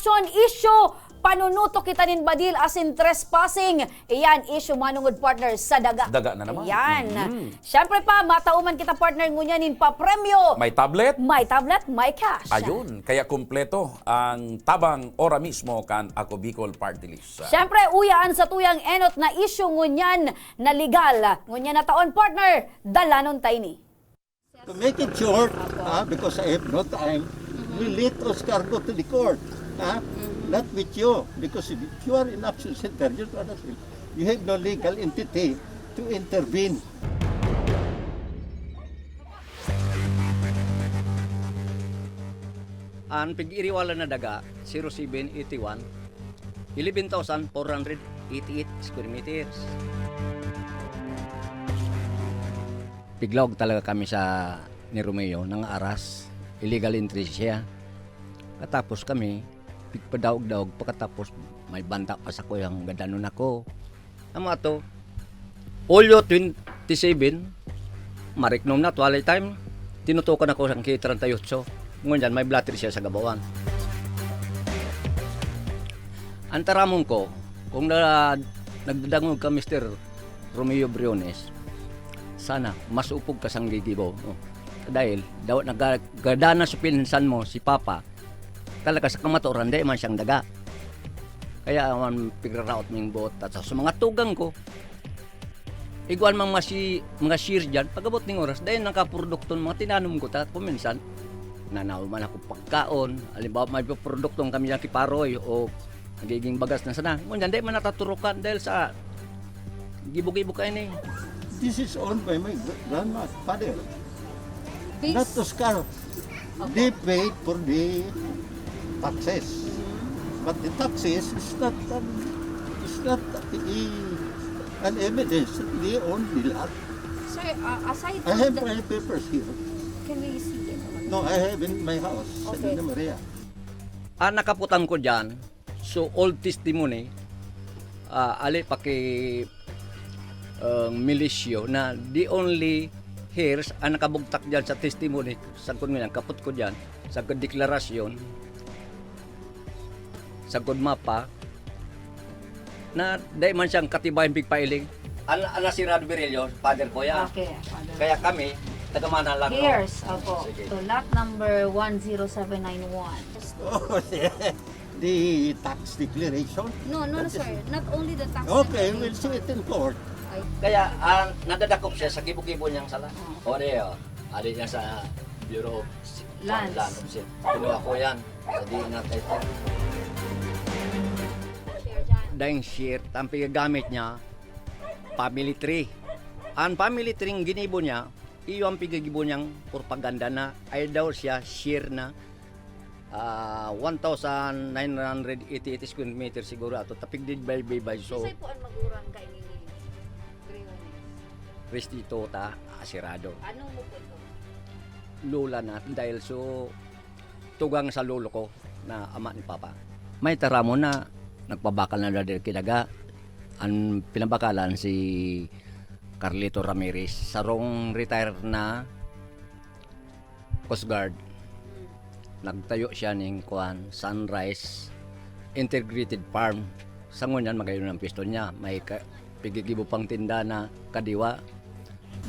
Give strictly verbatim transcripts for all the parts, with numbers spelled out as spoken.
Issue, panunutok kita nin badil asin trespassing. Iyan, issue manungod, partner, sa daga. Daga na naman. Iyan. Mm. Siyempre pa, matauman kita, partner, ngunyan nin papremyo. May tablet? May tablet, may cash. Ayun, kaya kumpleto ang tabang ora mismo kan Ako Bicol Party List. Siyempre, uya an satuyang enot na issue ngunyan na legal. Ngunyan na taon, partner, dalanon ta ini. To make it short, ah, because I have no time, we let Oscar go to the court. Ah? Not with you, because if you are in action center, you, you have no legal entity to intervene. An pig-iriwalan na daga, zero seven eighty-one, eleven thousand four hundred eighty-eight square meters. Piglaog talaga kami sa ni Romeo, nangaaras. Illegal entry siya. Katapos kami, pigpadaog-daog, pakatapos may banta pa sa kuyang gadanon ako. Ama to, Hulyo twenty-seven, mariknom na, twilight time, tinutukan ako sa K treinta y ocho. Ngunyan, may blotter siya sa gabawan. Ang taramon ko, kung na, nagdadangog ka, Mister Romeo Briones, sana masupog ka sang gigibo, no? Dahil daw nagagada na sa pinsan mo, si Papa, talaga sa kamaturan, di man siyang daga. Kaya man, pigraraot ming buot at sa mga tugang ko, igwan mang masi-, mga shear dyan, pag-abot ning oras, dahil nakaprodukto ng mga tinanom ko, ta, kung minsan, nanaw man ako pagkaon, halimbawa, may produktong kami dyan kiparoy o nagiging bagas na sana. Ngunyan, di man nataturukan dahil sa gibo-gibo kayo ni. This is owned by my gr-, grandma, father. This Not Oscar. They paid for the taxes. But the taxes is not an, is not a, an evidence that they own the lot. Sir, uh, aside I from have the my papers here. Can we see it? No, I have in my house, sa Okay. Dina Maria. Ang nakaputang ko dyan, so, old testimony, ah, ali pa ki, ah, Milicio, na the only heirs ang nakabugtak dyan sa testimony, sagkod ngunyan, kapot ko dyan, sa deklarasyon, sagkod mapa, na dai man siyang katibayan pigpailing. An, an si Rod Virilio, father ko yan. Okay, father. Kaya kami, taga Manang lang, no? Heirs, opo. Sige. So, lot number one zero seven nine one. Oh, yeah. The tax declaration. No, no, no, That is sir. Not only the tax Okay, we'll see declaration. It in court. Ay. Kaya, ah, nadadakop siya sa gibo-gibo niyang sala. Ah. O, di, oh. Ali niya sa Bureau of Si-, Lands. Land of Si-, kinuha ko yan. Hindi na kay Daing share, ang pigagamit niya, family tree. Ang family tree ang ginibo niya, iyo ang pigagibo niyang propaganda na ay daw siya share na, ah, one thousand nine hundred eighty-eight square meter siguro ato, tapig did by, by, by, so Kisay po ang magurang kay ni Briones? Restituta, asirado. Anong mo po ito? Lola na, dahil so, tugang sa lolo ko na ama ni Papa. May taramon na nagpabakal na dahil kinaga. Ang pinabakalan si Carlito Ramirez, sarong retired na Coast Guard. Nagtayo siya ning kuan, Sunrise Integrated Farm. Sa ngunyan, magayon ang pwesto niya. May ka-, pigigibo pang tinda na kadiwa.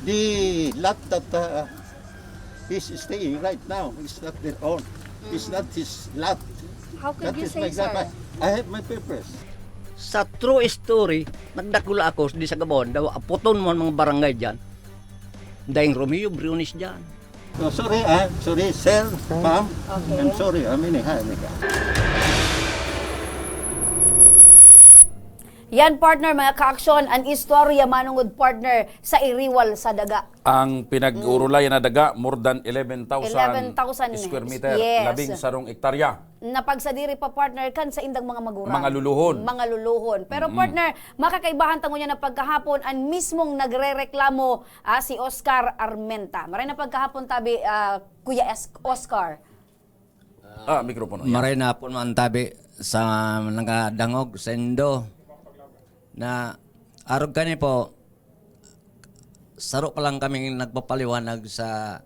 The lot that, uh, he's staying right now is not their own. It's not his lot. How could That you is say, my sir? Grandpa. I have my papers. Sa true story, nagdakula ako di sa Gabon, daw aputon mo ang mga barangay dyan. Daing Romeo Briones dyan. No, sorry, ah. Sorry, sir, ma'am. Okay. I'm sorry, ah. Mini, ha, mini. Yan, partner, mga kaaksyon, an istorya manungod, partner, sa iriwal sa daga. Ang pinag-urulayan na daga, more than eleven thousand Eleven thousand square meter, yes. Labing sarong ektarya. Na pagsadiri pa, partner, kan saindang mga magurang. Mga luluhon. Mga luluhon. Pero, partner, makakaibahan ta ngunyan na pagkahapon, an mismong nagrereklamo, ah, si Oscar Armenta. Maray na pagkahapon, tabi, ah, Kuya Es-, Oscar. Ah, mikropono. Yan. Maray na hapon, mga tabi, sa nangadangog, sendo, na arog kani po, saro pa lang kaming nagpapaliwanag sa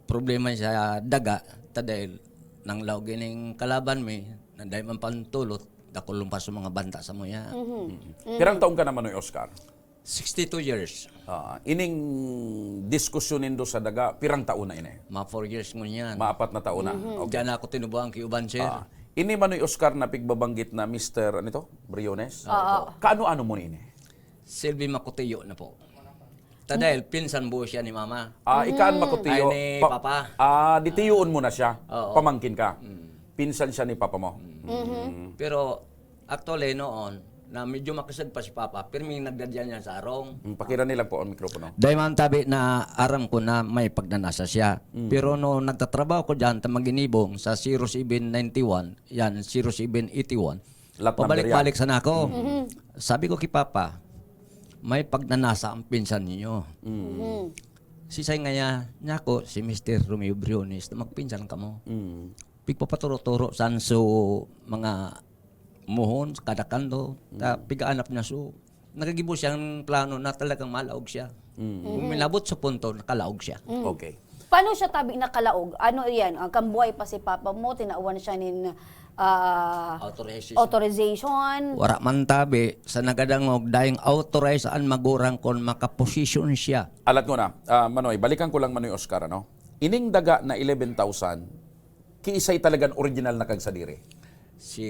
problema sa daga, ta dahil nanglaog ining kalaban mi, Dai man pantulot, dakulon pa sa mga banta sa muya. Mhm. Pirang taon ka na, Manoy Oscar? Sixty-two years. Ah, ining diskusyon nindo sa daga, pirang taon na ini? Mga four years ngunyan. Maapat na taon na. Okay. Diyan ako tinubuan ki uban, sir. Ah, ini Manoy Oscar na pigbabanggit na Mister ano ito? Briones? Oo. Kaano-ano mo ini? Silbi makutiyo na po. Ta dahil pinsan buo siya ni mama. Ah, ikaan makutiyo. Ay, ni Pa- Papa. Ah, ditiyoon mo na siya. Oo. Pamangkin ka. Pinsan siya ni papa mo. Pero actually noon, na medyo makisag pa si Papa, pirming nagdadyan niya sa arong. Mm, pakira nila po ang mikropono. Dahil man tabi na aram ko na may pagnanasa siya. Pero no nagtatrabaho ko dyan, ta maginibong sa zero seven ninety-one, yan, zero seven eighty-one, Lot number pabalik-balik sana ako. Sabi ko kay Papa, may pagnanasa ang pinsan niyo. Sisay nga niya, niya ako, si Mister Romeo Briones, na magpinsan kamo. Mm. Pigpapaturo-turo san so mga muhon, kada kanto, ta pigaanap niya so nagagibo siyang plano na talagang malaog siya. Kung minabot sa punto, nakalaog siya. Okay. Paano siya tabi nakalaog? Ano yan? Ang kambuhay pa si Papa mo, tinawan siya nin ah, Authorization. authorization. Wara man tabi sa nagadangog, daing authorize an magurang kon makaposisyon siya. Alat ko na, ah, Manoy, balikan ko lang Manoy Oscar, ano? Ining daga na eleven thousand, kiisay talagang original na kagsadiri? Si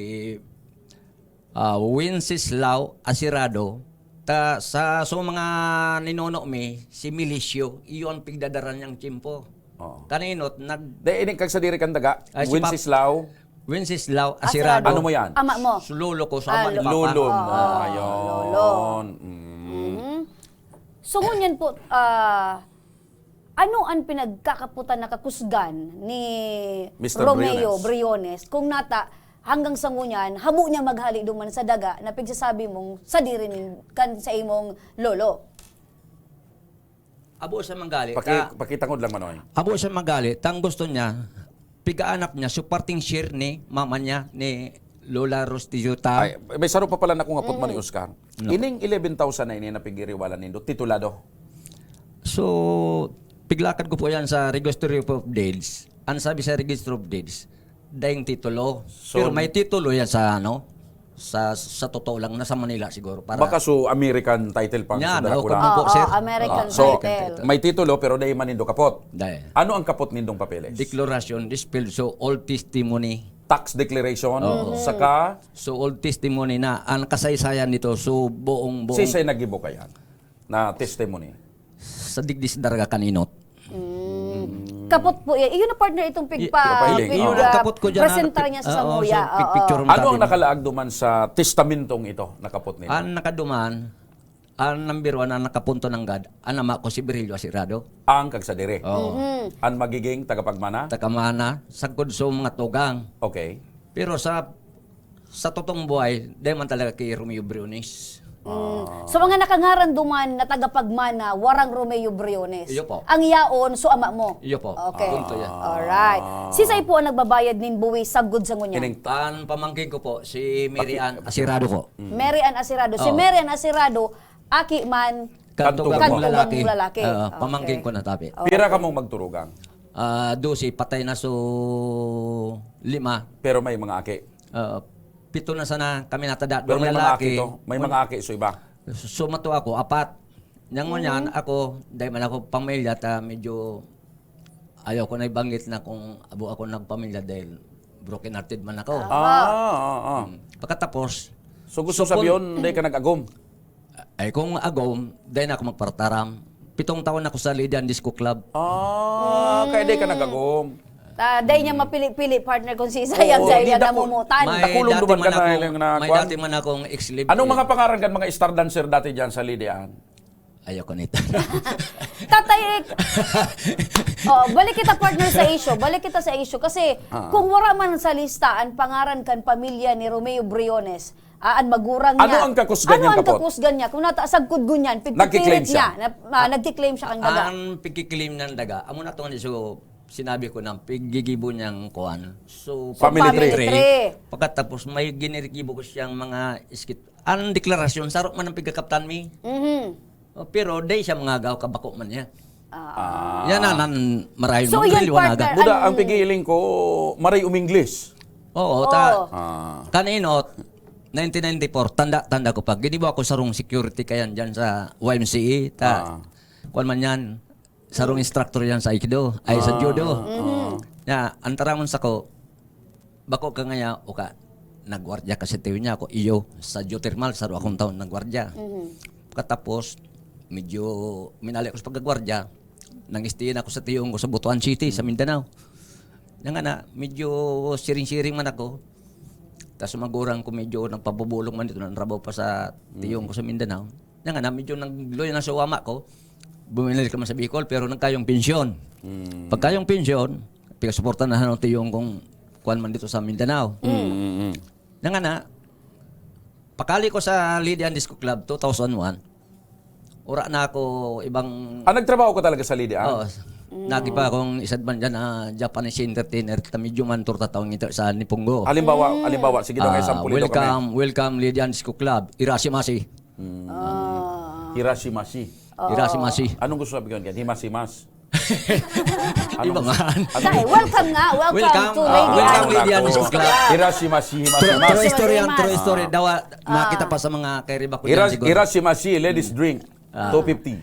ah, Wenceslao Aserrado, ta, sa, sa mga ninono mi, si Milicio, iyo ang pigdadara niyang tiyempo. Oo. Kaninot, nag... De, ining kagsadiri kan daga, Ay, si Pap- Wenceslao. Wenceslao Aserrado. Aserrado. Ano mo yan? Ama mo. Lolo ko, Ah, sa ama ni lo- Papa. Lolo mo, Ah, ayun. lolo. Mm. Mhm. So, ngunyan po, ah, ano ang pinagkakaputan na kakusgan ni Mister Romeo Briones. Briones? Kung nata, hanggang sa ngunyan, habo niya maghali duman sa daga na pigsasabi mong sadiri nin, kan sa imong lolo. Abo sa manggali. Paki, ta, pakitangod lang, Manoy. abo sa manggali, tang gusto niya, pigaanap niya, so parting share ni mama niya, ni Lola Rostiyuta. Ay, may saro pa pala na kung apot man ni Oscar. No. Ining eleven thousand na ini na pigiriwalan nindo, titulado. So, piglakad ko po yan sa Registry of Deeds. Ang sabi sa Registry of Deeds, daing titulo. So, Pero may titulo yan sa ano, sa sa totoo lang, nasa Manila siguro. Para Baka so American title pang Yan, sa oh, Dracula. kung po, Oo, sir. American Ah, so, title. May titulo pero dai man nindo kapot. Dai. Ano ang kapot nindong papeles? Declaration, dispel, so old testimony. Tax declaration, Oo. saka So old testimony na ang kasaysayan nito, so buong buong sisay naggibo kayan na testimony. Sa digdi sa Daraga kan Inot. Kapot po yan. Iyon na partner itong pigpa, Papahiling. Iyon pigpa- ang kapot ko dyan, presentar ano, niya sa oo, muya. so, pic- Oo. picture mo Ano tabi ang na. Nakalaag duman sa testamentong ito, nakapot ninyo? Ang nakaduman, ang number one, ang nakapunto ng God, ang ama ko si Virgilio Aserrado. Ang kagsadiri. Oo. Ang magiging tagapagmana? Takamana, sagkod sa mga tugang. Okay. Pero sa sa totoong buhay, dahil man talaga kay Romeo Briones. Mm. So mga nakangaran duman na tagapagmana, warang Romeo Briones. Iyo po. Ang yaon, so ama mo. Iyo po. Okay. Punto yan. Alright. Sisay po ang nagbabayad nin buwis sagkod sa ngunyan? Ining Ang pamangkin ko po, si Mary Ann Aserrado po. Mary Ann Aserrado. Si Oo. Mary Ann Aserrado, aki man, Kantugang Kantugang mo lalaki. mo lalaki. Oo, Okay. Pamangkin ko na tabi. Oh. Pira kamong magturugang? Ah, dose, patay na so lima. Pero may mga aki. Ah, pito na sana kami natada. Pero Duwang may mga aki lalaki. To. May mga aki so iba. So mato ako, apat. Nang ngunyan, ako, dahil man ako pamilya, ta medyo ayaw ko na ibanggit na kung abo ako nagpamilya dahil broken hearted man ako. Ah, ah, ah. Pagkatapos, So gusto So, kung- sabihin, hindi ka nag-agom? Ay kung agom, dahil na ako magpartaram. Pitong taon ako sa Lydian Disco Club. Ah, kaya di ka nag-agom. Ah, dahil niya mapili-pili partner kung si Isayang Oo, dahil di niya daku- namumotan. May- Dakulon dati duman man ka na akong- ilang na May kwan? Dati man akong ex-live. Anong mga pangaran kan mga star dancer dati dyan sa Lydian? Ayoko nito. Tatay, oh, balik kita partner sa issue. Balik kita sa issue. Kasi Ah. kung wala man sa lista ang pangaran kan pamilya ni Romeo Briones, ah, ang magurang Ano niya. Ang kakusgan Ano niyan, ang kapot? Kakusgan niya? Kung nata, sagkod ngunyan, Nagkiklaim pigpipirit siya? Niya, na, ah, nagkiklaim siya kang daga. Ang pagkiklaim ng daga, amo na itong so, sinabi ko na paggigibo niyang kuan. So, Family Family tree. tree. Pagkatapos may ginirigibo ko siyang mga skit. Ang deklarasyon, sarok man ang pagkakaptan mi. Mhm. Oh, pero dahil siya mga agaw, kabako man niya. Ah. Yan na, nan, marayon So, man, yan, liwanaga. partner. Buda, Ang- ang pigiling ko, maray umingles. Oo, ta, Oo. Ah. Kan inot, nineteen ninety-four, tanda, tanda ko pa. Ginibo ako sarong security kayan dyan sa Y M C A. Ta, Ah. Kuwan man yan, sarong instructor yan sa Aikido, ay sa Judo. Ah. Ya, ang taramon sa ko, bako ka ngaya, o ka, nagwardya ka sa tiyo niya ako, iyo, sa geothermal, saro akong taon nagwardya. Katapos, medyo minali ko sa pagkagwardya, nang-stay na ako sa tiyong ko sa Butuan City, sa Mindanao. Nga na, medyo siring-siring man ako. Tapos magurang ko medyo nagpabubulong man dito, nanrabaw pa sa tiyong ko sa Mindanao. Nga na, medyo nagluya na sa wama ko. Bumalik naman sa Bicol, pero nagkayong pensyon. Pagkayong pensyon, pigasuporta na ng tiyong kong kuwan man dito sa Mindanao. Mm, mm, mm. Nga na, pakali ko sa Lydian Disco Club, two thousand one. Ura na ako ibang Ah, nagtrabaho ka talaga sa Lydian? Oo. Nagi pa akong isad man dyan, ah, Japanese entertainer, ta medyo man turta taong ito sa Nipunggo. Halimbawa, halimbawa, sige daw, may Ah, sample ito kami. Welcome, welcome, Lydian Disco Club. Irashimashi. Hirashimashi. Irashimashi. Anong gusto sabihin ko dyan? Himashimasu. Iba man. Dahil, welcome nga, welcome, Welcome, to ah, Lady welcome, Anne. Lydian Ako. Disco Club. Hirashimashi, True, true himashimasu. story yan, Himashimasu. True story. Dawa, nakita pa sa mga kairiba ko dyan Hiras, siguro. Hirashimashi, ladies drink. Ah. two fifty.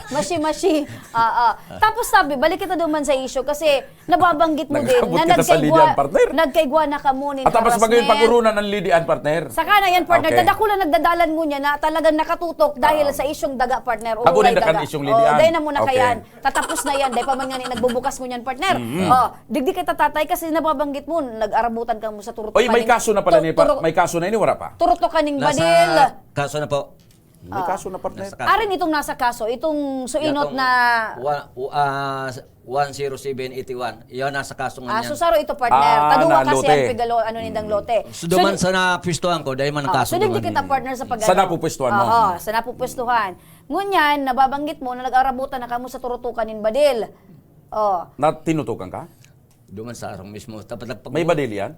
Mashi-mashi. Ah, ah. Tapos sabi, balik kita duman sa issue kasi nababanggit mo din Nag-abot na kita sa nagkaigwa, Lydian, partner. Nagkaigwa na kamo nin At tapos harassment. Mag-urunan ng Lydian, partner. Saka na yan, partner. Okay. Dadakula nagdadalan mo niya na talagang nakatutok dahil sa isyong daga, partner. Ako din Uray nakan daga. isyong Oh, Lydian. dahil na muna Okay. kayan. Tatapos na yan. Dahil pa man nga ni nagbubukas mo niyan, partner. Oh, digdi kita tatay kasi nababanggit mo, nag-arabutan ka mo sa turutukan. Oy, may kaso na pala ni pa, may kaso na ini, wala pa? Turutukan ning Nasa badil. Kaso na po. May kaso na, partner. Nasa kaso. Arin itong nasa kaso, itong suinot Yatong na wa-, u-, ah, s-, one zero seven eighty-one. Iyon, nasa kaso nga Ah, niyan. so saro ito, partner. Ah, Kaduwa na kasi lote. ang pigalo, ano nindang lote. So, duman sa napwestuhan ko, dahil man Ah, nagkaso so, digdi duman. kita, partner, sa pagano. Sa napupwestuhan mo. Oo, sa napupwestuhan. Ngunyan, nababanggit mo na nag-arabutan na kamo sa turutukan nin badil. Oh. Na tinutukan ka? Duman sa arong mismo. Dapat nagpag- May badil yan?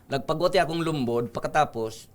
Nagpaguti akong lumbod, pagkatapos,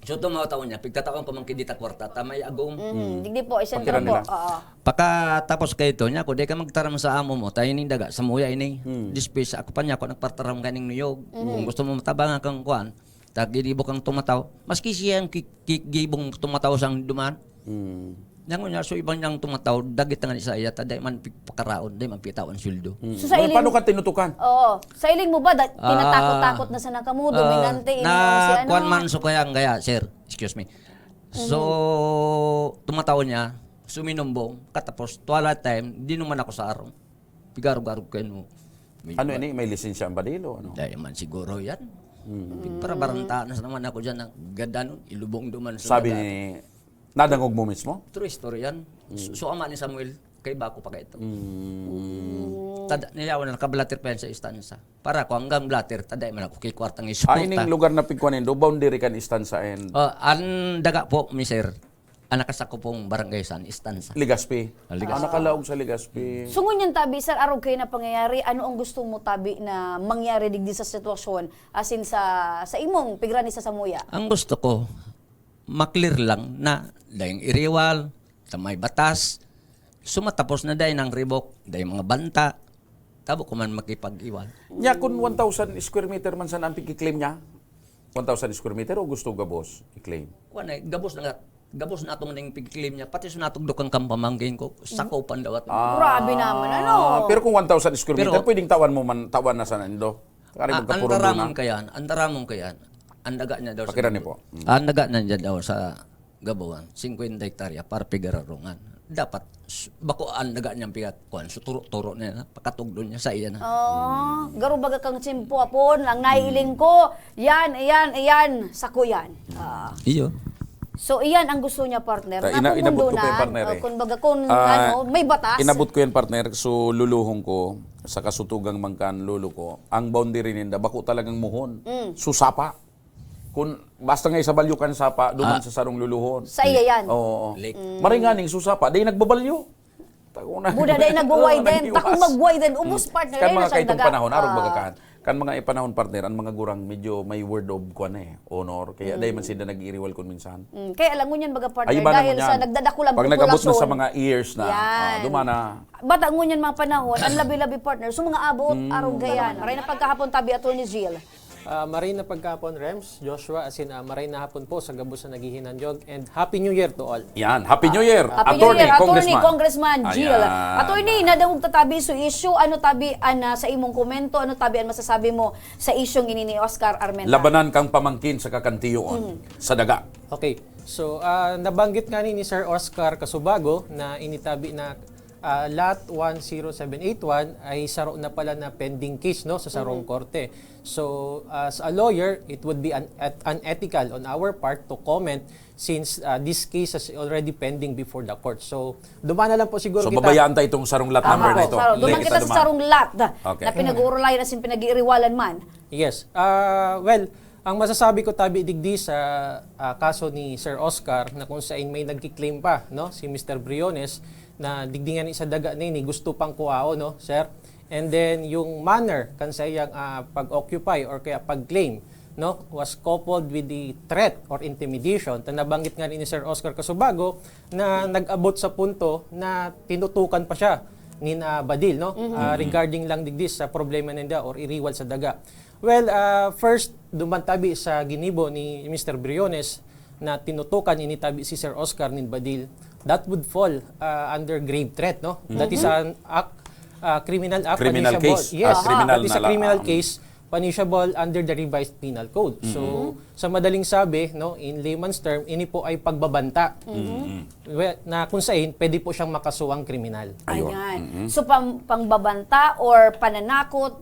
so, tumataw niya, pigtatawan ko man kidita kwarta, ta may agong. Mm, digdi po, isentro Pagkira po. nila. Oo. Pagkatapos kay ito niya, ako, di ka magtaram sa amo mo, tayo ning daga, sa muya ini. Hmm. Dispis, ako pa niya, ako nagpartaram kaning niyog. Kung gusto mo matabangan kang kuan, taginibo kang tumataw. Maski siyang ki-, ki-, gibong tumataw sang duman. Hmm. Yang niya, so ibang niyang tumataw, dagit nga ni sa iya, ta di man pi-, pakaraon, di man pitawan sweldo. Hmm. So, sa Well, iling- paano ka tinutukan? Oo. Sa iling mo ba, da- tinatakot-takot Ah, na sana kamo, ah, dominante, ini, na si ano? Kuan man so kaya ang gaya, sir. Excuse me. So, tumataw niya, suminumbong, katapos, twilight time, di naman ako sa arong. Pigarog-garog kayo, no? Ano ini? May lisensya ang badil o ano? Dahil man siguro yan. Para barantaan na naman ako dyan, ang ganda nun, ilubong duman. Sabi ni, nadangog mo mismo? True story yan. So, so ama ni Samuel, kay bako pa kayo ito. Mm. Tada, niyawan na nakablatter pa yan sa istansa. Para ko hanggang blatter, tada man ako kay kwartang Ah, isuporta. Ining lugar na pigkuan nindo, boundary kan istansa and Oh, ang daga po, mi sir, ang nakasako pong barangay san, istansa. Legazpi. Ah, Legazpi. Ah, nakalaog sa Legazpi. So, ngunyan, tabi, sir, arog kayo na pangyayari, ano ang gusto mo, tabi, na mangyari digdi sa sitwasyon, as in sa, sa imong pigrani sa samuya? Ang gusto ko, maklir lang na dayang iriwal, sa may batas, sumatapos na day ng ribok, day mga banta, tabo ko man makipag-iwal. Nya kung one thousand square meter man sana ang pigkiklaim niya? One thousand square meter o gusto gabos i-claim? Kuwan eh, gabos na nga, gabos na atong ning pigkiklaim niya, pati sa natugdok ang kampamangkin ko, sakopan daw at Ah, Grabe naman, ano? Pero kung one thousand square Pero- meter, pwedeng tawan mo man, tawan na sana indo. Kari Ah, ang magkapurundo taramon na. Kayan, ang taramon kayan, ang daga niya daw sa Pakirani Gabuan. po. Mm. Ang daga niya daw sa Gabuan, singkwenta hektarya para pigararungan. Dapat, s-, bako ang daga niyang pigat, kuwan, so turo-turo niya na, pakatugdon niya sa iya na. Oh, garo baga kang tsimpo, apon, ang naiiling ko, yan, yan, yan, sako yan. Ah. Iyo. So, iyan ang gusto niya, partner. Ta- Na ina- kung inabot mundo ko pa yung na, partner oh, eh. kung baga, kung Ah, ano, may batas. Inabot ko yan, partner. So, luluhong ko, sa kasutugang mangkan lolo ko, ang boundary ninda, bako talagang muhon. Mm. Susapa. Kung basta nga isabalyo kan sapa, duman Ah. sa sarong luluhon. Sa iya yan. Oo, oo. Lake. Maringaning susapa, day nagbabaliw. Tago na. Buda day nagwawiden. Nag-iwas. Takong magwiden. Ubus, partner. Kan Ayun mga na siyang kaitong daga. panahon, arog Ah. baga kan. Kan mga panahon, partner, ang mga gurang medyo may word of, kwan eh, honor. Kaya dahil man sila nag-iiriwal kun minsan. Mm, kaya alangon yan, baga partner, Ay, iba na dahil man sa yan. Nagdadakulang Pag nag-abot na sa populasyon. Mga years na, Yan. Ah, dumana. Bata ngunyan mga panahon, ang labi-labi partner, so mga abot, arog gayan. Maray na pagkahapon tabi, Attorney Gil. Ah, maray na pagkahapon, Rems, Joshua, asin ah, maray na hapon po sa gabos na naghihinanyog, and Happy New Year to all. Yan, Happy New Year. Happy New Year, Attorney, Congressman Gil. Ayan. Attorney, nadangog ta tabi so issue, ano tabi an ah, sa imong komento, ano tabi an masasabi mo sa isyung ini ni Oscar Armenta? Labanan kang pamangkin sa kakantiyoon sa daga. Okay. So, ah, nabanggit nga ni, ni Sir Oscar Casubago na initabi na ah, Lot one zero seven eight one ay saro na pala na pending case, no, sa sarong korte. So, as a lawyer, it would be un- et- unethical on our part to comment since ah, this case is already pending before the court. So, dumana lang po siguro So, kita. Babayaan tayo itong sarong lot number na ito. Saro, duman Hindi kita sa duman. Sarong lot Okay. Na pinag-uurulayan asin pinag-iiriwalan man. Yes. Ah, well, ang masasabi ko tabi digdi sa ah, kaso ni Sir Oscar na kung saan may nagki-claim pa, no, si Mister Briones, na digdi nga ni sa daga na ini, gusto pang kuwao, no, sir? And then yung manner kan sa iyang ah, pag-occupy or kaya pag-claim, no, was coupled with the threat or intimidation. Ta nabanggit nga ni Sir Oscar Casubago na nag-abot sa punto na tinutukan pa siya ni ah, Badil, no? Ah, regarding lang digdi sa problema ninda or iriwal sa daga. Well, ah, first, duman tabi sa ginibo ni Mister Briones na tinutukan ini tabi si Sir Oscar nin Badil, that would fall ah, under grave threat, no? That is an act, ah, criminal act, Criminal punishable. case. Yes, Ah, criminal that is na a criminal lang. Case, punishable under the revised penal code. So, sa madaling sabi, no, in layman's term, ini po ay pagbabanta. Well, na kung sain, pwede po siyang makasuang kriminal. Ayun. Ayan. So, pang, pangbabanta or pananakot,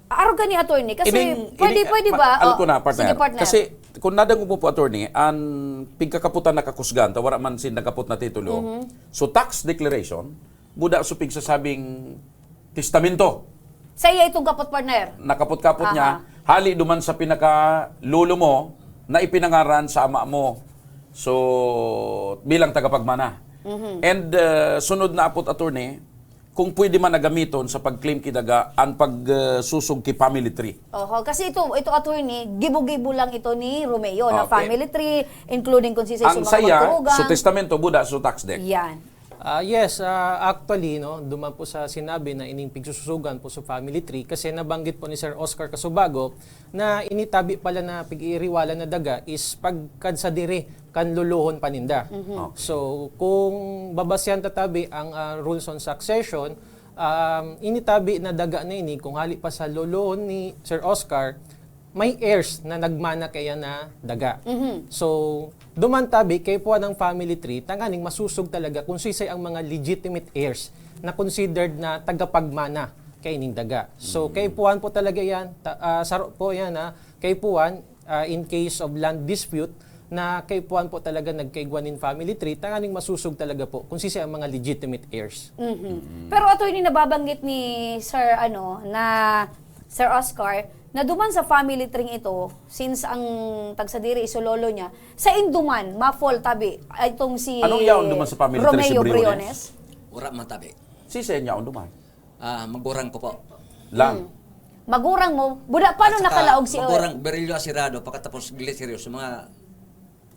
arog gani, attorney, kasi Ining- pwede, ining- pwede pa- ba? Alam Oh, ko na, partner. Sige, partner. Kasi kung nadangog mo po, attorney, ang pigkakaputan na kakusgan, ta wala man sin nagkapot na titulo. So, tax declaration, buda supig sa sabing testamento. Sa iya itong kapot, partner. Nakapot-kapot Aha. niya, hali duman sa pinaka-lolo mo na ipinangaran sa ama mo. So, bilang tagapagmana. And uh, sunod na apot, attorney, kung pwede man na gamiton sa pag-claim ki daga an pagsusog ki family tree. Oho, kasi ito, ito attorney, gibo-gibo lang ito ni Romeo na Okay. Family Tree, including kung sisay Ang sa mga saya, magturugan. so testamento, buda, so tax deck. Yan. Ah, yes, ah, actually, no, duman po sa sinabi na ining pigsususugan po sa family tree, kasi nabanggit po ni Sir Oscar Casubago na initabi pala na pig-iiriwalan na daga is pagkadsadiri kan lolohon paninda. Okay. So, kung babasihan tatabi ang ah, rules on succession, um, initabi na daga na ini kung hali pa sa lolohon ni Sir Oscar, may heirs na nagmana kaya na daga. So, duman tabi, kaipuhan ang family tree, tanganing masusog talaga kung sisay ang mga legitimate heirs na considered na tagapagmana kaining daga. So, kaipuhan po talaga yan, ta, ah, saro po yan, ha, kaipuhan, ah, in case of land dispute, na kaipuhan po talaga nagkaigwa nin family tree, tanganing masusog talaga po kung sisay ang mga legitimate heirs. Mhm. Pero attorney, nababanggit ni Sir ano na Sir Oscar na duman sa family tree ito, since ang tagsadiri iso lolo niya, sa induman, ma-fall tabi, itong si Anong yaon duman sa family tree si Romeo Briones? Briones? Wala man tabi. Si Senya on duman. Ah, magurang ko po. Lang. Magurang mo, buda, paano At saka, nakalaog si Magurang, Berilio Aserado, pakatapos Gliserios, sa mga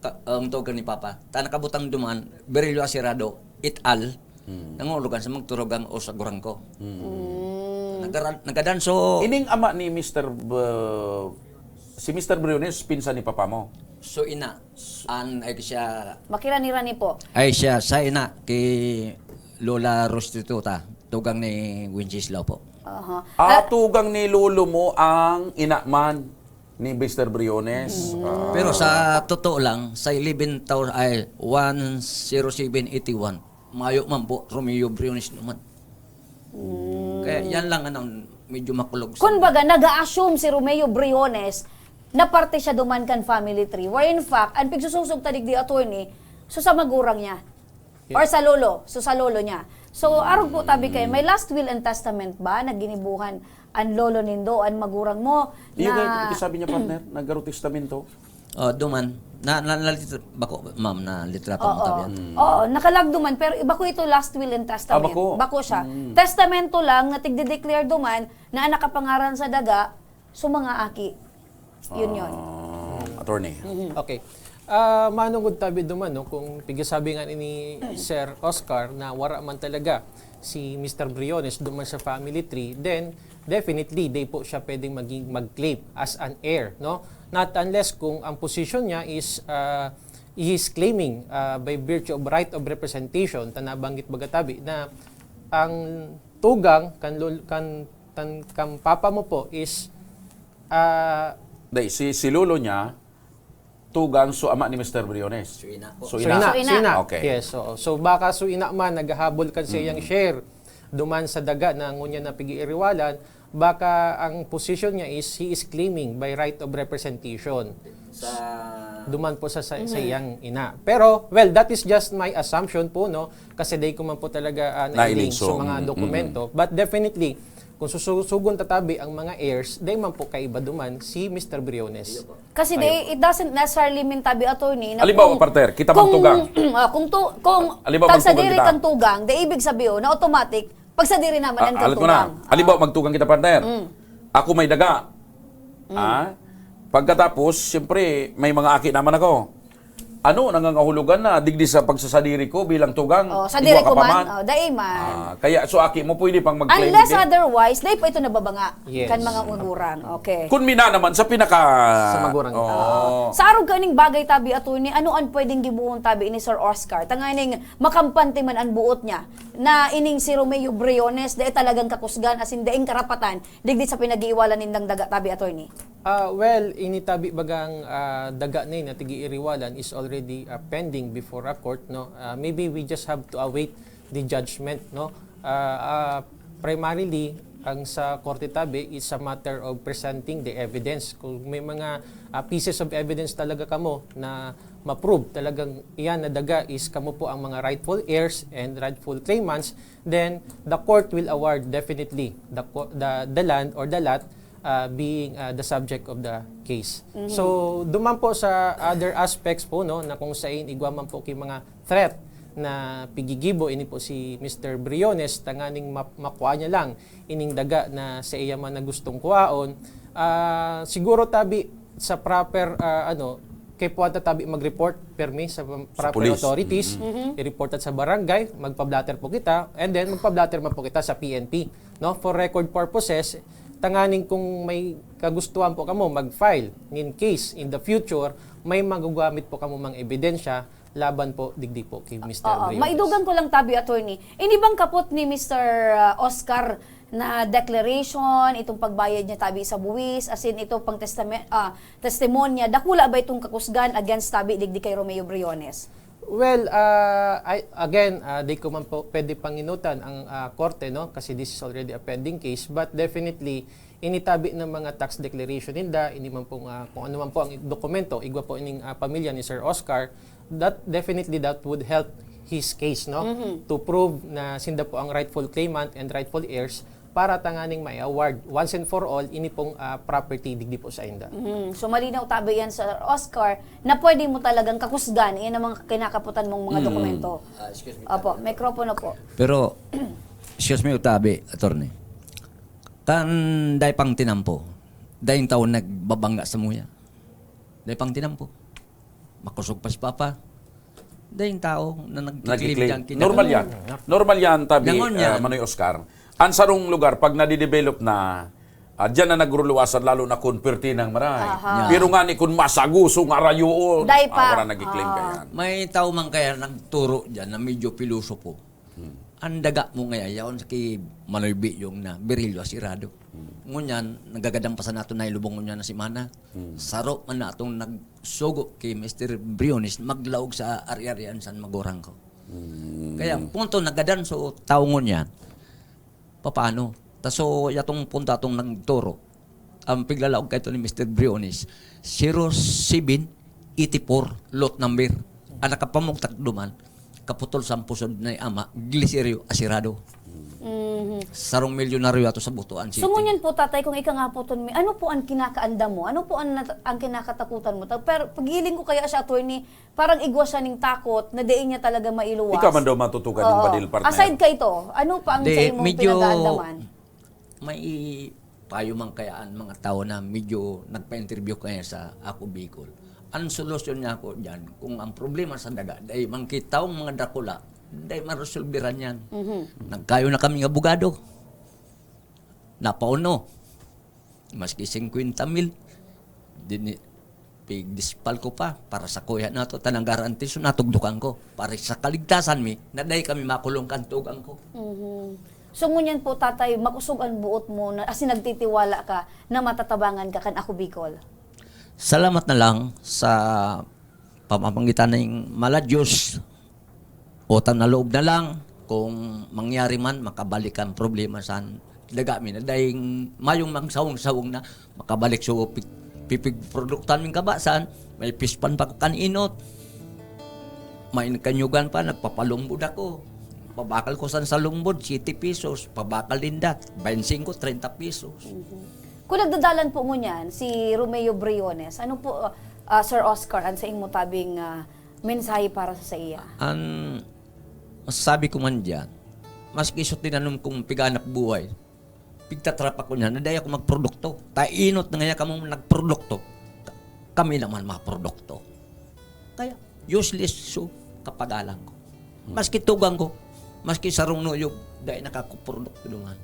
ka, ang tugang ni Papa. Ta nakabutang duman, Berilio Aserado, et al. Nangurugan sa magturugang o sa gurang ko. Nagara- nagadanso. Ining ama ni Mister B-, si Mister Briones, pinsan ni papa mo. So ina, an ay siya, Makirani-rani po. ay siya, sa ina, kay Lola Restituta, tugang ni Wenceslao po. Aha. Ah, tugang ni lolo mo ang ina man ni Mister Briones. Ah. Pero sa totoo lang, sa eleven thousand, ay, one zero seven eighty-one, mayo man po, Romeo Briones naman. Kaya yan lang ang medyo makulog sa Kun baga, nag-a-assume si Romeo Briones na parte siya duman kan family tree. Where in fact, ang pigsusog ta digdi, attorney, so sa magurang niya. Or sa lolo, so sa lolo niya. So, arog po tabi kay, may last will and testament ba na ginibuhan an lolo nindo, an magurang mo? Iyo Na, kayo sabi niya, partner, nagaro testamento. Oh, duman. Na, na, na, bako, ma'am, na litra pa mo Oo. tabi yan. Oo, nakalag duman, pero bako ito last will and testament. Ah, bako? Bako siya. Testamento lang na tigde-declare duman na ang nakapangaran sa daga, So, mga aki, yun yun. Ah, attorney. Okay. Ah, manungod tabi duman, no, kung pigasabi nga ni Sir Oscar na wara man talaga si Mister Briones duman sa family tree, then definitely, di po siya pwedeng maging mag-claim as an heir, no? Not unless kung ang position niya is ah, he is claiming ah, by virtue of right of representation, ta nabanggit baga tabi na ang tugang kan, lol- kan, tan, kan papa mo po is ah, Dai, si, si lolo niya, tugang so ama ni Mister Briones. So, ina po. So, So, ina. ina. So, ina. So, ina. Okay. Yes, oo. So, baka so, ina man, naghahabol kan siyang share duman sa daga na ngunyan na pig-iiriwalan, baka ang position niya is he is claiming by right of representation. Sa... Duman po sa, sa, sa iyang ina. Pero, well, that is just my assumption po, no? Kasi dai ko man po talaga ah, Nailing, nailing sa so, mga mm, dokumento. But definitely, kung sususugon tatabi ang mga heirs, dai man po kaiba duman si Mister Briones. Kasi they, it doesn't necessarily mean, tabi, attorney, na Halimbawa, kung, partner, kita bang kung, tugang? Ah, kung, tu, kung Halimbawa, tagsa magtugang diri kita. Kang tugang, di ibig sabihin na automatic, pagsa diri naman ang Ah, alam ko na. katugang. Halimbawa, magtugang kita, partner. Mm. Ako may daga. Ah? Pagkatapos, siyempre, may mga aki naman ako. Ano, nangangahulugan na digdi sa pagsasadiri ko bilang tugang? Oh, sadiri Igwa ka ko pa man. Oh, dai man. Ah, kaya, so, aki mo pwede pang mag-claim. Unless digdi? Otherwise, dai pa ito nababanga Yes. kan mga magurang. Okay. Kung mina naman, sa pinaka... Sa magurang. Oo. Sa arog kaning bagay, tabi, attorney, ano ang pwedeng gibohon, tabi, ni Sir Oscar? Tanganing makampante man ang buot niya na ining si Romeo Briones, dai talagang kakusgan, as in, daing karapatan, digdi sa pinag-iiwalan nindang daga, tabi, attorney. Ah, well, ini tabi bagang ah, daga na yun na tigi-iriwalan is already ah, pending before a court, no? Ah, maybe we just have to await the judgment, no? Ah, ah, primarily, ang sa korte tabi is a matter of presenting the evidence. Kung may mga ah, pieces of evidence talaga kamo na ma-prove talagang iyan na daga is kamo po ang mga rightful heirs and rightful claimants, then the court will award definitely the co- the, the land or the lot uh, being uh, the subject of the case. So, duman po sa other aspects po, no, na kung sain igwa man po ki mga threat na pigigibo ini po si Mister Briones, tanganing ma- makua niya lang ining daga na sa iya man na gustong kuhaon. Ah, siguro tabi sa proper, ah, ano, kay puwanta tabi mag-report permi sa proper police. Authorities, i-report at sa barangay, magpa-blotter po kita, and then magpa-blotter man po kita sa P N P, no? For record purposes, tanganing kung may kagustuhan po kamo mag-file nin case in the future, may magagamit po kamo mga ebidensya laban po digdi po kay Mister Oo, Briones. Maidugang ko lang, tabi, attorney. Ini bang kapot ni Mister uh, Oscar na declaration, itong pagbayad niya, tabi, sa buwis, as in, ito pang testame- ah, testimonya, dakula ba itong kakusgan against, tabi, digdi kay Romeo Briones? Well, ah, I, again, ah, di ko man po pwede panginutan ang ah, korte, no? Kasi this is already a pending case. But definitely, initabi ng mga tax declaration ninda, ini man pong, ah, kung ano man po ang dokumento, igwa po ining ah, pamilya ni Sir Oscar, that definitely that would help his case, no? To prove na sinda po ang rightful claimant and rightful heirs para tanganing ma-award once and for all ini pong ah, property digdi po sa inda. Mhm. So, malinaw, tabi, yan, Sir Oscar, na pwede mo talagang kakusgan, yan ang mga kinakaputan mong mga dokumento. Ah, excuse me. Opo, mikropono po. Pero, excuse me, utabi, attorney. Kan dai pang tinampo, dai yung tao nagbabangga sa muya. Dai pang tinampo. Makusog pa si Papa. Dai yung tao na nagkiklaim Nagkiklaim. dyan, kita- Normal yan. Normal yan, tabi, Nangon yan. ah, Manoy Oscar. Ang sarong lugar, pag nadidevelop na, ah, dyan na nagruluwasan, lalo na kung perti ng maray. Aha. Pero nga ni kung masaguso nga rayo, Dai pa. ah, wala nagkiklaim ka Ah. yan. May tao man kaya nagturo dyan na medyo pilosopo. Ang daga mo nga yaon sa ki Manoy Biyong na Virilio Asirado. Ngunyan, nagagadan pa sa nato na ilubong ngunyan na semana. Saro man na atong nagsugo ki Mister Briones maglaog sa ari-arian san magurang ko. Kaya punto nagadan so tao ngunyan. Papaano? Ta so yatong punto atong nagturo. Ang piglalaog kaito ni Mister Briones, zero seven eighty-four lot number. Ang nakapamugtak duman, kaputol sa pusod na ama, Gliserio Asirado. Mhm. Sarong milyonaryo ato sa Butuan City. So, ngunyan po, tatay, kung ika nga po ton, ano po ang kinakaandam mo? Ano po ang, nat- ang kinakatakutan mo? Ta- Pero pagiling ko kaya siya, attorney, parang igwa siya ning takot na diin niya talaga mailuwas. Ikaw man daw matutukan ng Oo. badil, partner. Aside kay ito, ano pa ang Di, sa imong medyo pinag-aandaman? May Payo man kaya an mga tawo na medyo nagpa-interview kaya sa Ako Bicol. Ang solusyon niya ako diyan, kung ang problema sa daga, dai man kitawong mga dakula, dai maresolbiran yan. Mhm. Nagkayo na kaming abogado. Napauno. Maski singkwenta mil, dini-, pigdispal ko pa para sa kuya nato, tanang garantiso, natugdukan ko. Para sa kaligtasan mi, na dai kami makulong kan tugang ko. Mhm. So, ngunyan po, Tatay, makosog an boot mo na, asin nagtitiwala ka na matatabangan ka kan Ako Bicol? Salamat na lang sa pamamagitan ning mala Diyos, utang na loob na lang, kung mangyari man, makabalik ang problema san daga mi na daing mayong magsawong-sawong na makabalik sa pi-, pipigproduktan ming kabasan, may pispan pa ko kan inot. May kanyugan pa, nagpapalumbod ako. Pabakal ko san sa lumbod, siyete pesos. Pabakal ninda, baynte singko, treinta pesos. Mhm. Kung nagdadalan po ngunyan si Romeo Briones, ano po, ah, Sir Oscar, ang saimo tabing, ah, mensahe para sa saiya? An masasabi ko man diyan, maski sa tinanom kong piganap buhay, pigtatrap ako niya na dai ako magprodukto. Ta inot na ngaya kamo nagprodukto, kami naman maprodukto. Kaya useless so kapagalan ko. Hmm. Maski tugang ko, maski sarong nuyog, dai nakakuprodukto duman.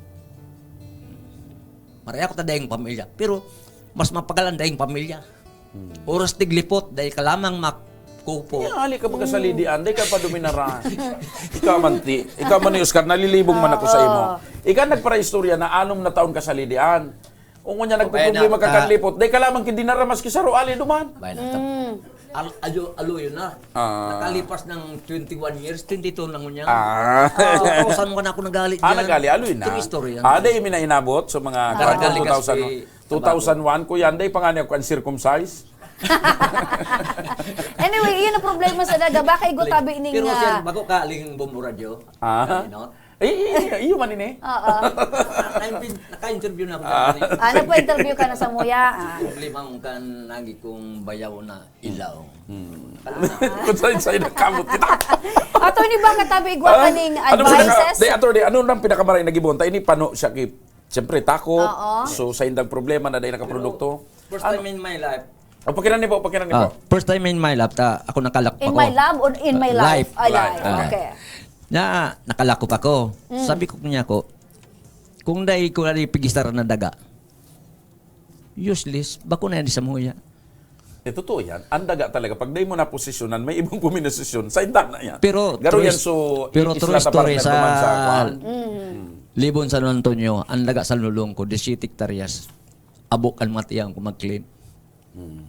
Maray ako ta daing pamilya, pero mas mapagalan daing pamilya. Hmm. Oras tiglipot, dai ka lamang makupo. Kaya hali ka magkasalidian, dai ka pa duminara. Ikaw man ti, ikaw man ni Oscar, nalilibong man ako sa imo. Oo. Ikaw nagparaistorya na anom na taon kasalidian. O ngunyan, O, kaya nagpoproblema na, ka kan ah, lipot, dai ka lamang kidinara maski saro ali duman. Bay na, tap-, Mm. al-, ayo, aloy na. Ah. Nakalipas ng twenty-one years, twenty-two na ngunyan. Ah. So, kung saan mo na ako nagali Ah, dyan? Nagali, aloy na. True story yan. Ah, dai mi na inabot sa mga Ah. Karang kwarta, Karang two thousand, kaligas, two thousand one, kuya, anday pa nga niya, kuwan, circumcise. Anyway, iyon ang problema sa daga. Baka igo tabi ning, Pero, sir, ah, bago ka aling Bombo Radyo, Ah. ano, Eh, eh, eh, iyo man ini. Oo. Naka-, naka-interview na ako Ah. dyan, eh. Ah, nagpa-interview ka na sa Muya, ah. Problema ang kan lagi kong bayaw na ilaw. Hmm. Kalma. Kung saan-saan nakamot kita. Attorney, baka tabi igwa Ah, ka ning ano pinaka-, advices? Di, attorney, ano nang pinakamaray na gibon? Ta ini pano siya ki-, siyempre, tako. Oo. So, sa indang problema na dahil nakaprodukto. First Ano? time in my life. Oh, pakinan niyo po, pakinan niyo Ah, po. first time in my life, ta, ako nakalak In ako. my love or in my life? Life. Ah, life. Life. Ah. Okay. Na, nakalakop ako. Mm. Sabi ko niya ako, "Kung dai ko na ipigistar na daga, useless, bako na yan sa Muya." Eh, totoo yan. Ang daga talaga, pag dai mo naposisyonan, may ibang puminosisyon. Sa inda na yan. Pero Garo true yan, is-, so, pero i-, true isla ta story partner sa duman sa kwan. Mm. Libon San Antonio, ang daga sa lulong ko, disisiete hektaryas. Abok ang mga tiyan ko mag-claim. Hmm.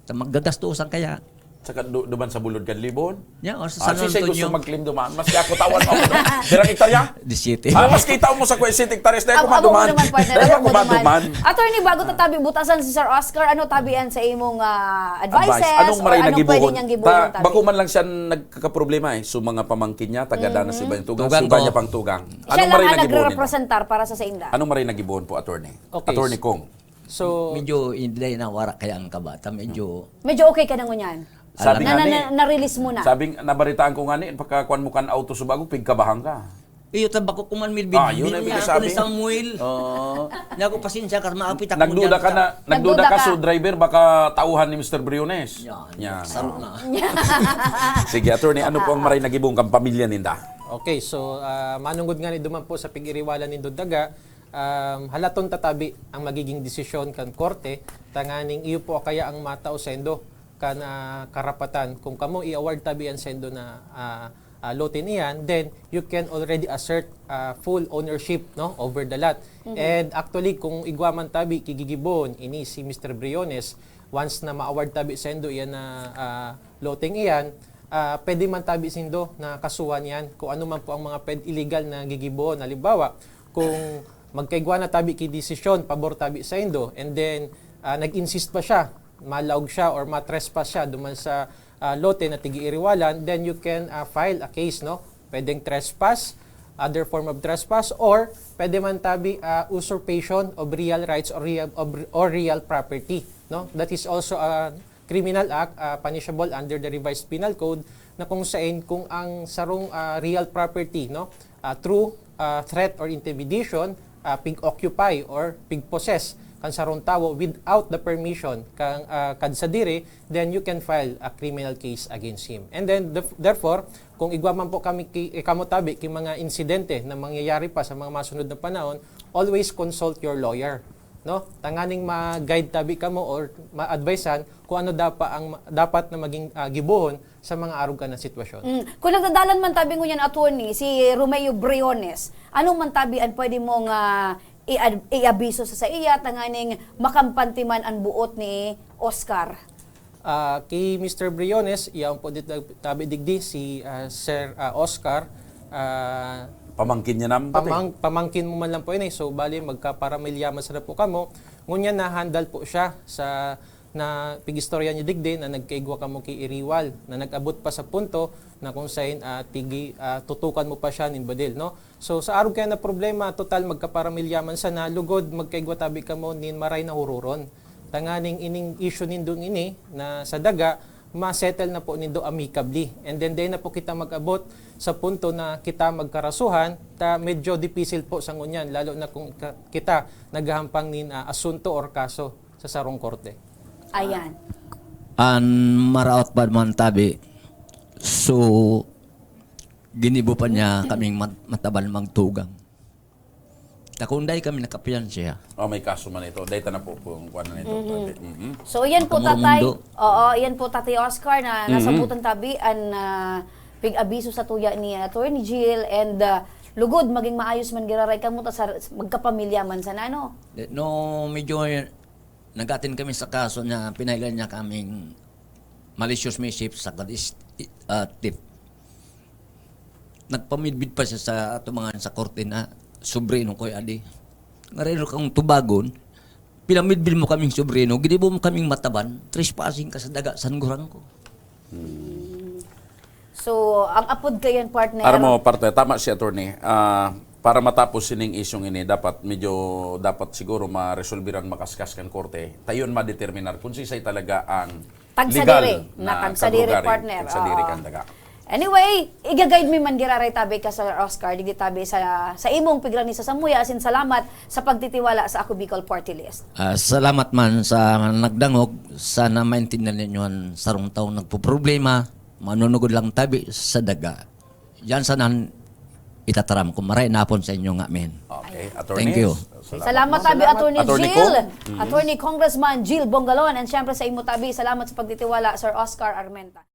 Ta magagastosan kaya. Saka du-, duman sa bulod kan Libon? Ya, o, sa Ah, San sisay gusto Antonio. Mag-claim duman? Maski ako, tawan mo ako duman. Pirang hektarya? Disisiete. Ah, maski tawan mo sa kuya, siyete hektaryas, dahil Abo-, ako abo mo maduman. Naman, partner, Dahil abo ako mo naman. Maduman. Attorney, bago ta tabi butasan si Sir Oscar, ano tabi yan sa imong, ah, Advice. advices Anong or maray anong pwede nagibuhon? niyang gibuhon, Ta-, tabi? bako man lang siya nagkakaproblema eh. So, mga pamangkin niya, tagada na si Mhm. Iba yung tugang, Tugang si Iba ko. niya pang tugang. Siya Anong lang maray ang nagibuhon? nagre-representa para sa sainda. Anong maray nagibuhon po, attorney? Okay. Attorney Kong. So, Medyo hindi na wara kaya ang kabata, medyo Medyo okay ka na ngunyan? Sabi Na, nga na, ni, na, na-release mo na? Sabi, nabaritaan ko nga ni, pagkakuan mo kan auto sa bago, pigkabahan ka. Iyo, tabako ko man, Milvin. Ah, yun Hindi ang niya ako pinasabi. ni Samuel. Oo. Niya ako, pasensya ka, maapit ako Nagduda niyan, ka ta- na, nagduda Nagduda ka, ka. so driver, baka tauhan ni Mister Briones. Yan. Yan. Saro na. Sige, attorney, ano po ang maray na gibong kang pamilya ninda? Okay, so, ah, manungod nga ni duman po sa pig-iriwalan nindo daga, um, halaton tatabi ang magiging desisyon kan korte, tanganing iyo po kaya ang matao sendo kan, ah, karapatan. Kung kamo i-award tabi an sendo na, ah, ah, lote niyan, then you can already assert, ah, full ownership, no, over the lot. Mhm. And actually, kung igwa man tabi, kigigibon, ini si Mister Briones, once na ma-award tabi sendo iyan na, ah, loteng iyan, ah, pwede man tabi sindo na kasuhan yan kung ano man po ang mga pwed-, illegal na gigibohon. Halimbawa, kung magkaigwa na tabi ki desisyon, pabor tabi saindo, and then, ah, nag-insist pa siya, malaog siya or matrespass siya duman sa, ah, lote na tigi-iriwalan, then you can, ah, file a case, no? Pwedeng trespass, other form of trespass, or pwede man tabi, ah, usurpation of real rights or real, of, or real property, no? That is also a criminal act, ah, punishable under the Revised Penal Code, na kung sain, kung ang sarong, ah, real property, no, ah, through, ah, threat or intimidation, ah, pig-occupy or pig-possess kan sarong tawo without the permission kan, ah, kan sadiri, then you can file a criminal case against him. And then, the, therefore, kung igwa man po kami ki, eh, kamo tabi ki mga insidente na mangyayari pa sa mga masunod na panahon, always consult your lawyer, no? Tanganing ma-guide tabi kamo or ma-advisean kung ano dapa ang ma-, dapat na maging, ah, gibohon sa mga arog kan na sitwasyon. Mm. Kung nagdadalan man tabi ngunyan, attorney, si Romeo Briones, ano man tabi an pwede mong, ah, i-ad-, i-abiso sa saiya tanganing makampanti man an buot ni Oscar? Ah, ki Mister Briones, yaon po dit-, tabi digdi si, ah, Sir, ah, Oscar. Ah, Pamangkin niya naman pati. Pamang-, pamangkin mo man lang po ini. So, bali, magkaparamilya man sana po kamo. Ngunyan, na-handle po siya sa na pig-istorya niyo digdi na nagkaigwa kamo ki Iriwal, na nag-abot pa sa punto na kung sain, ah, tigi-, ah, tutukan mo pa siya nin badil, no? So, sa arog kaya na problema, total magkaparamilya man sana, lugod magkaigwa tabi kamo nin maray na huroron. Tanganing ining issue nindong ini na sa daga, ma-settle na po nindo amicably. And then, dai na po kita mag-abot sa punto na kita magkarasuhan, ta medyo dipisil po sa ngunyan, lalo na kung ka-, kita naghahampang nin, ah, asunto or kaso sa sarong korte. Ayan. An maraot pa man tabi, so, ginibo pa niya kaming mat-, mataban magtugang. Ta kung dai kami nakapiyansa. Oh, may kaso man ito. Dai ta na po kung kuwan na nito. Mhm. Pwede. Mhm. So, yan po, Tatay. Makamurumindo. Oo, yan po, Tatay Oscar, na Mhm. nasabutan tabi an, ah, pig-abiso sa tuya ni Attorney Jill and, ah, lugod, maging maayos man giraray kamo ta sa, magkapamilya man sana, no? Eh, no, medyo nag-attend kami sa kaso niya, pinailan niya kaming malicious mischief sa kadis-, ah, theft. Nagpamidbid pa siya sa atubangan sa korte na sobrino ko adi. Ngareno kang tubagon, pinamidbid mo kaming sobrino, ginibo mo kaming mataban, trespassing ka sa daga, sanggurang ko. So, ang apod kayan, partner? Aram mo, partner, tama si attorney. Ah, para matapos sining isyong ini, dapat medyo, dapat siguro maresolbiran makaskas kan korte. Tayon madeterminar kung sisay talaga ang Tagsadiri. Legal na Na tagsadiri, taglugaring, partner. Tagsadiri Oo. kan daga. Anyway, iga-guide mi man giraray tabi ka, Sir Oscar, digdi tabi sa, sa imong pigrani sa samuya, asin salamat sa pagtitiwala sa Ako Bicol Party List. Ah, salamat man sa nagdangog. Sana maintindihan ninyo an sarong taong nagpoproblema, manunugod lang tabi sa daga. Diyan sana itataram ko. Maray na hapon sa inyo nga, men. Okay, Ayan. Attorney, Thank you. salamat Salamat po. tabi, Salamat. Attorney Attorney Jill, Cong? Mm. Attorney Congressman Jill Bongalon, and syempre sa imo tabi, salamat sa pagtitiwala, Sir Oscar Armenta.